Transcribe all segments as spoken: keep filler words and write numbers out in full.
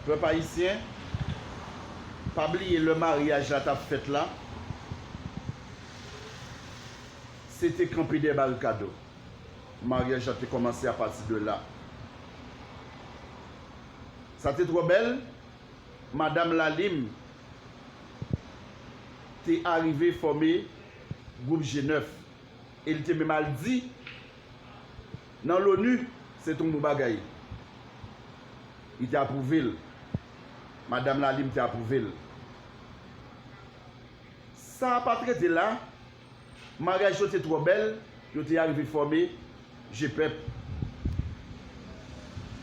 Pèp ayisyen, pa bliye lè maryaj la t ap fèt la, se te kanpe dèyè barikad yo. Maryaj la te kòmanse apati de la. Sa te twò bèl, Madanm Lalim te arive fòme gwoup G nèf. E li te menm al di nan l'ONU, se te yon bon bagay. Li te apwouve l. Madanm Lalim te apwouve l. Sa pa t rete la, maryaj yo te twò bèl, yo te arive fòme G pèp.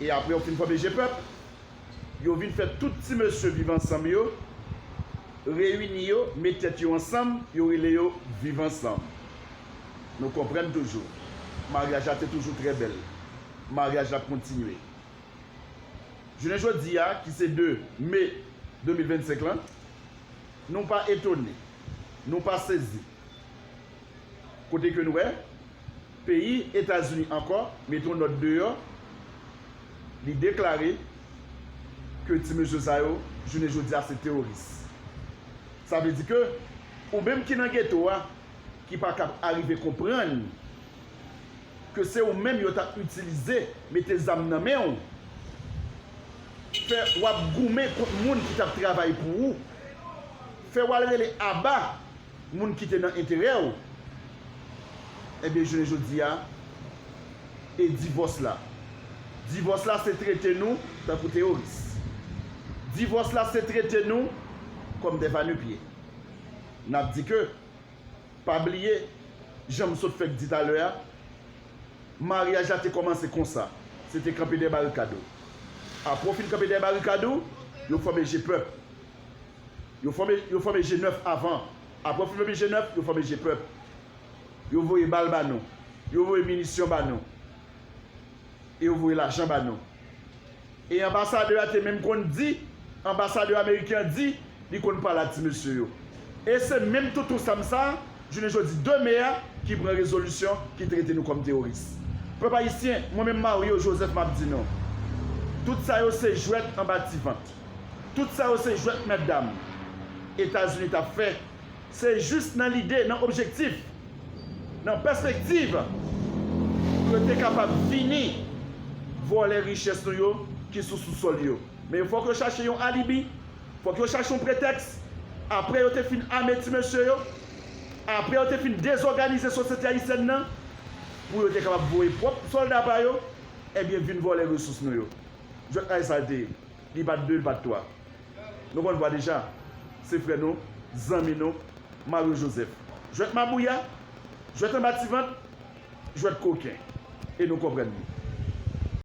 E apre yo fin fòme G pèp, yo vin fè tout ti mesye Viv Ansanm yo reyini yo, met tèt yo ansanm, yo rele yo Viv Ansanm. Nou konprann toujou. Maryaj la te toujou trè bèl. Maryaj la ap kontinye. Jounen jodi a, ki se de me de mil vennsenk lan, nou pa etone, nou pa sezi. Kote ke n wè, peyi Etazini ankò mete yon nòt deyò, li deklare ke ti mesye sa yo, jounen jodi a, se teworis. Sa vle di ke ou menm ki nan geto a, ki pa kab arive konprann ke se ou menm yo t ap itilize, mete zam nan men w, fè w ap goumen kont moun ki t ap travay pou ou, fè w al rele aba moun ki te nan enterè w, ebyen, jounen jodi a, e divòs la. Divòs la se trete nou tankou teworis. Divòs la se trete nou kòm dè va nu pye. N ap di ke, pa bliye, jan m sot fèk di talè a, maryaj la te kòmanse konsa. Se te kanpe dèyè barikad ou. Apre w fin kanpe dèyè barikad ou, yo fòme G pèp. Yo fòme, yo fòme G nèf avan. Apre yo fin fòme G nèf, yo fòme G pèp. Yo voye bal ba nou. Yo voye minisyon ba nou. E yo voye lajan ba nou. E anbasadè a te menm konn di, anbasadè ameriken an di, li konn pale a ti mesye yo. E se menm toutou sa m sa, jounen jodi de me a, ki pran rezolisyon ki trete nou kòm teworis. Pèp ayisyen, mwen menm Mario Joseph m ap di nou, tout sa yo se jwèt anba ti vant. Tout sa yo se jwèt mètdam Etazini t ap fè. Se jis nan lide, nan objektif, nan pèspektiv pou yo te kapab vini vòlè richès nou yo ki sou sousòl yo. Men fòk yo chache yon alibi, fòk yo chache yon pretèks. Apre yo te fin ame ti mesye yo, apre yo te fin dezòganize sosyete ayisyèn nan, pou yo te kapab voye pwòp sòlda pa yo, ebyen, vin vòlè resous nou yo. Jwèt la e sa l te ye. Li pa t de, li pa t twa. Nou konn vwa deja. Se frè nou, zanmi nou, Mario Joseph. Jwèt mabouya, jwèt anba ti vant, jwèt koken. E nou konprann li.